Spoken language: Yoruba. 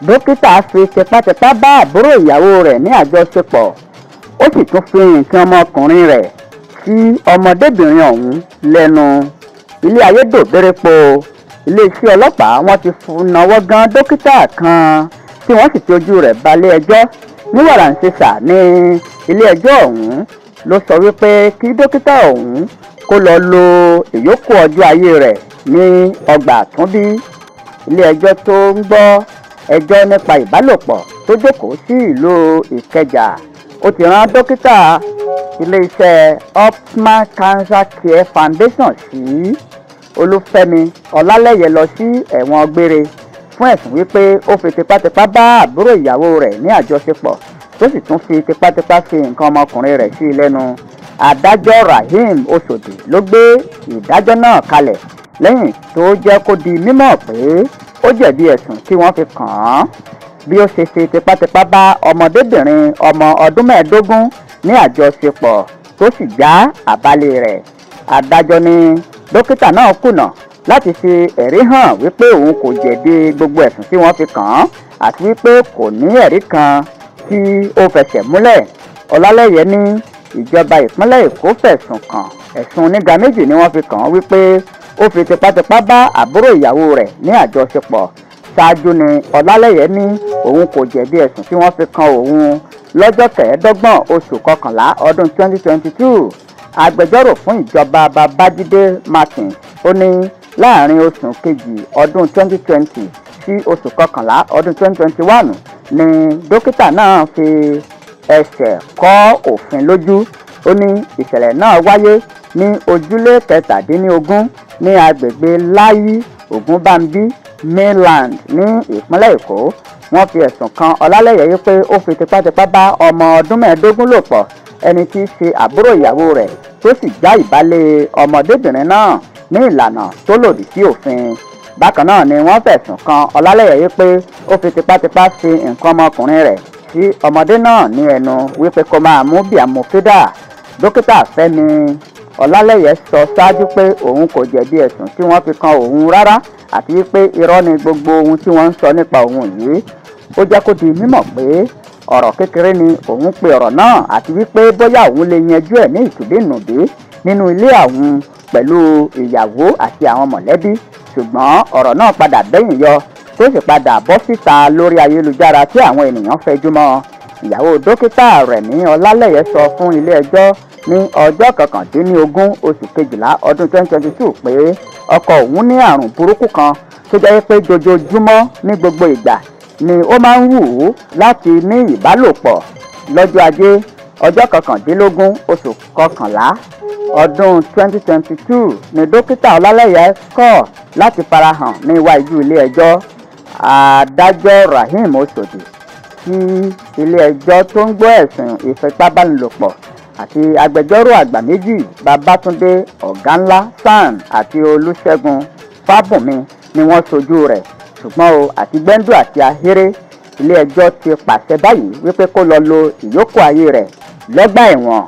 Dókítà fi tipátipá bá àbúrò ìyàwó rẹ̀ ní àjọṣepọ̀, ó sì tún fi nǹkan ọmọkùnrin rẹ̀ sí ọmọdébìnrin ọ̀hún lẹ́nu. Ilé ayé dòbérépo. Iléeṣẹ́ ọlọ́pàá, wọ́n ti náwó gan dókítà kan tí wọ́n sì fi ojú rẹ̀ balẹ̀-ẹjọ́ ní wàràǹṣeṣà. Ní ilé-ẹjọ́ ọ̀hún ló sọ wípé kí dókítà ọ̀hún kó lọ́ọ́ lo ìyókù ọjọ́ ayé rẹ̀ ní ọgbà àtúnbí. Ilé-ẹjọ́ tó ń gbọ́ ẹjọ́ nípa ìbálòpọ̀ tó jókòó sí ìlú Ìkẹjà, ó ti rán dókítà iléeṣẹ́ Optima Cancer Care Foundation sí Olúfẹ́mi Ọlálẹyé lọ sí ẹ̀wọ̀n gbére fún ẹ̀sùn wípé ó fi tipátipá bá àbúrò ìyàwó rẹ̀ ní àjọṣepọ̀, tó sì tún fi tipátipá fi nǹkan ọmọkùnrin rẹ̀ sí i lẹ́nu. Adájọ́ Rahim Oshodi ló gbé ìdájọ́ náà kalẹ̀ lẹ́yìn tó jẹ́ kó di mímọ̀ pé ó jẹ̀bi ẹ̀sùn tí wọ́n fi kàn án, bí ó ṣe fi tipátipá bá ọmọdébìnrin ọmọ ọdún 15 ní àjọṣepọ̀, tó sì já àbálẹ̀ rẹ̀. Adájọ́ ní dókítà náà kùnà láti fi ẹ̀rí hàn wípé òun kò jẹ̀bi gbogbo ẹ̀sùn tí wọ́n fi kàn án, àti wípé kò ní ẹ̀rí kan tí ó fẹsẹ̀ múlẹ̀. Ọlálẹyé ní ìjọba ìpínlẹ̀ Èkó fẹ̀sùn kàn, ẹ̀sùn oníga méjì ni wọ́n fi kàn án, wípé ó fi tipátipá bá àbúrò ìyàwó rẹ̀ ní àjọṣepọ̀. Ṣáájú ni Ọlálẹyé ní òun kò jẹ̀bi ẹ̀sùn tí wọ́n fi kan òun lọ́jọ́ 25 oṣù kọkànlá ọdún 2022. Agbẹjọ́rò fún ìjọba, Babájídé Martin, ó ní láàrin oṣù kejì ọdún 2020 sí oṣù kọkànlá ọdún 2021 ni dókítà náà fi ẹsẹ̀ kọ́ òfin lójú. Ó ní ìṣẹ̀lẹ̀ náà wáyé ní ojúlé 17 ní agbègbè Láyí Ògúnbànbí, Mainland, ní ìpínlẹ̀ Èkó. Wọ́n fi ẹ̀sùn kan Ọlálẹyé wípé ó fi tipátipá bá ọmọ ọdún 15 lò pọ̀, ẹni tí í ṣe àbúrò ìyàwó rẹ̀, tó sì já ìbálẹ̀ ọmọdébìnrin náà ní ìlànà tó lòdì sí òfin. Bákan náà ni wọ́n fẹ̀sùn kan Ọlálẹyé wípé ó fi tipátipá fi nǹkan ọmọkùnrin rẹ̀ sí ọmọdé náà ní ẹnu, wípé kó máa mú bíàmọ́fídà. Dókítà Fẹ́mi Ọlálẹyé sọ ṣáájú pé òun kò jẹ̀bi ẹ̀sùn tí wọ́n fi kan òun rárá, àti wípé irọ́ ni gbogbo ohun tí wọ́n ń sọ nípa òun yìí. Ó jẹ́ kó di mímọ̀ pé ọ̀rọ̀ kékeré ni òun pe ọ̀rọ̀ náà, àti wípé bóyá òun lè yanjú ẹ̀ ní ìtùbínùbí nínú ilé àwọn pẹ̀lú ìyàwó àti àwọn mọ̀lẹ́bí. Ṣùgbọ́n ọ̀rọ̀ náà padà bẹ́yìn yọ, tó sì padà bọ́ síta lórí ayélujára tí àwọn ènìyàn fẹjú mọ́. Ìyàwó dókítà Rẹ̀mí Ọlálẹyé sọ fún ilé-ẹjọ́ ní ọjọ́ 19 oṣù kejìlá ọdún 2022 pé ọkọ òun ní àrùn burúkú kan tó jẹ́ pé jojoojúmọ́, ní gbogbo ìgbà ni ó máa ń wù ú láti ní ìbálòpọ̀. Lọ́jọ́ Ajé, ọjọ́ 19 oṣù kọkànlá ọdún 2022 ni dókítà Ọlálẹyé kọ̀ láti farahàn ní iwájú ilé-ẹjọ́. Adájọ́ Rahim Oshodi tí ilé-ẹjọ́ tó ń gbọ́ ẹ̀sùn ìfipábánilòpọ̀ àti agbẹjọ́rò àgbà méjì, Babátúndé Ọ̀gánlá SAN àti Olùṣègùn Fábùnmi, ni wọ́n ṣojú rẹ̀. Ṣùgbọ́n o, àti gbẹ́ndù àti ahéré, ilé-ẹjọ́ ti pàṣẹ báyìí wípé kó lọ́ọ́ lo ìyókù ayé rẹ̀ lọ́gbà ẹ̀wọ̀n.